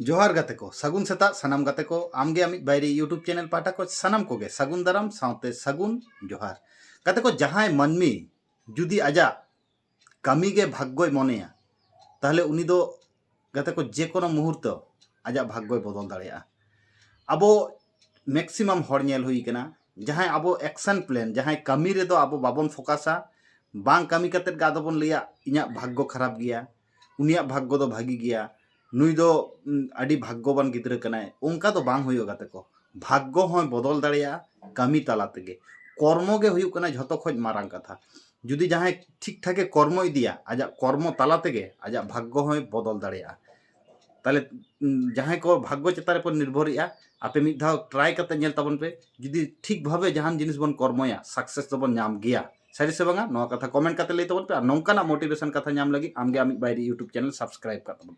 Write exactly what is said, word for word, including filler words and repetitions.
ᱡᱚᱦᱟᱨ ᱜᱟᱛᱮ ᱠᱚ, ᱥᱟᱹᱜᱩᱱ ᱥᱮᱛᱟᱜ ᱥᱟᱱᱟᱢ ᱜᱟᱛᱮ ᱠᱚ᱾ ᱟᱢᱜᱮ ᱟᱢᱤᱡ ᱵᱟᱭᱨᱤ YouTube ᱪᱮᱱᱮᱞ ᱯᱟᱦᱴᱟ ᱠᱚ ᱥᱟᱱᱟᱢ ᱠᱚᱜᱮ ᱥᱟᱹᱜᱩᱱ ᱫᱟᱨᱟᱢ ᱥᱟᱶᱛᱮ ᱥᱟᱹᱜᱩᱱ ᱡᱚᱦᱟᱨ᱾ ᱜᱟᱛᱮ ᱠᱚ, ᱡᱟᱦᱟᱸᱭ ᱢᱟᱹᱱᱢᱤ ᱡᱩᱫᱤ ᱟᱡᱟᱜ ᱠᱟᱹᱢᱤ ᱜᱮ ᱵᱷᱟᱜᱽᱜᱚᱭ ᱢᱚᱱᱮᱭᱟ, ᱛᱟᱦᱚᱞᱮ ᱩᱱᱤ ᱫᱚ ᱜᱟᱛᱮ ᱠᱚ ᱡᱮ ᱠᱳᱱᱳ ᱢᱩᱦᱩᱨᱛᱚ ᱟᱡᱟᱜ ᱵᱷᱟᱜᱽᱜᱚᱭ ᱵᱚᱫᱚᱞ ᱫᱟᱲᱮᱭᱟᱜᱼᱟ᱾ ᱟᱵᱚ ᱢᱮᱠᱥᱤᱢᱟᱢ ᱦᱚᱲ ᱧᱮᱞ ᱦᱩᱭ ᱠᱟᱱᱟ, ᱡᱟᱦᱟᱸᱭ ᱟᱵᱚ ᱮᱠᱥᱚᱱ ᱯᱞᱮᱱ, ᱡᱟᱦᱟᱸᱭ ᱠᱟᱹᱢᱤ ᱨᱮᱫᱚ ᱟᱵᱚ ᱵᱟᱵᱚᱱ ᱯᱷᱳᱠᱟᱥᱟ, ᱵᱟᱝ ᱠᱟᱹᱢᱤ ᱠᱟᱛᱮᱫ ᱜᱮ ᱟᱫᱚ ᱵᱚᱱ ᱞᱟᱹᱭᱟ, "ᱤᱧᱟᱹᱜ ᱵᱷᱟᱜᱽᱜᱚ ᱠᱷᱟᱨᱟᱯ ᱜᱮᱭᱟ, ᱩᱱᱤᱭᱟᱜ ᱵᱷᱟᱜᱽᱜᱚ ᱫᱚ ᱵᱷᱟᱹᱜᱤ ᱜᱮᱭᱟ, ᱱᱩᱭ ᱫᱚ ᱩᱢ, ᱟᱹᱰᱤ ᱵᱷᱟᱜᱽᱜᱚᱵᱟᱱ ᱜᱤᱫᱽᱨᱟᱹ ᱠᱟᱱᱟᱭ", ᱚᱱᱠᱟ ᱫᱚ ᱵᱟᱝ ᱦᱩᱭᱩᱜᱼᱟ ᱜᱟᱛᱮ ᱠᱚ᱾ ᱵᱷᱟᱜᱽᱜᱚ ᱦᱚᱸᱭ ᱵᱚᱫᱚᱞ ᱫᱟᱲᱮᱭᱟᱜᱼᱟ ᱠᱟᱹᱢᱤ ᱛᱟᱞᱟ ᱛᱮᱜᱮ᱾ ᱠᱚᱨᱢᱚ ᱜᱮ ᱦᱩᱭᱩᱜ ᱠᱟᱱᱟ ᱡᱷᱚᱛᱚ ᱠᱷᱚᱱ ᱢᱟᱨᱟᱝ ᱠᱟᱛᱷᱟ᱾ ᱡᱩᱫᱤ ᱡᱟᱦᱟᱸᱭ ᱴᱷᱤᱠ ᱴᱷᱟᱠᱮ ᱠᱚᱨᱢᱚ ᱤᱫᱤᱭᱟ, ᱟᱡᱟᱜ ᱠᱚᱨᱢᱚ ᱛᱟᱞᱟ ᱛᱮᱜᱮ ᱟᱡᱟᱜ ᱵᱷᱟᱜᱽᱜᱚ ᱦᱚᱸᱭ ᱵᱚᱫᱚᱞ ᱫᱟᱲᱮᱭᱟᱜᱼᱟ᱾ ᱛᱟᱦᱚᱞᱮ ᱩᱢ, ᱡᱟᱦᱟᱸᱭ ᱠᱚ ᱵᱷᱟᱜᱽᱜᱚ ᱪᱮᱛᱟᱱ ᱨᱮᱠᱚ ᱱᱤᱨᱵᱷᱚᱨᱮᱜᱼᱟ, ᱟᱯᱮ ᱢᱤᱫ ᱫᱷᱟᱣ ᱴᱨᱟᱭ ᱠᱟᱛᱮ ᱧᱮᱞ ᱛᱟᱵᱚᱱ ᱯᱮ᱾ ᱡᱩᱫᱤ ᱴᱷᱤᱠ ᱵᱷᱟᱵᱮ ᱡᱟᱦᱟᱱ ᱡᱤᱱᱤᱥ ᱵᱚᱱ ᱠᱚᱨᱢᱚᱭᱟ, ᱥᱟᱠᱥᱮᱥ ᱫᱚᱵᱚᱱ ᱧᱟᱢ ᱜᱮᱭᱟ᱾ ᱥᱟᱹᱨᱤ ᱥᱮ ᱵᱟᱝᱟ, ᱱᱚᱣᱟ ᱠᱟᱛᱷᱟ ᱠᱚᱢᱮᱱᱴ ᱠᱟᱛᱮ ᱞᱟᱹᱭ ᱛᱟᱵᱚᱱ ᱯᱮ᱾ ᱟᱨ ᱱᱚᱝᱠᱟᱱᱟᱜ ᱢᱳᱴᱤᱵᱷᱮᱥᱚᱱ ᱠᱟᱛᱷᱟ ᱧᱟᱢ ᱞᱟᱹᱜᱤᱫ ᱟᱢᱜᱮ ᱟᱢᱤᱡ ᱵᱟᱭᱨᱤ YouTube ᱪᱮᱱᱮᱞ ᱥᱟᱵᱥᱠᱨᱟᱭᱤᱵ ᱠᱟᱜ ᱛᱟᱵᱚᱱ ᱯᱮ᱾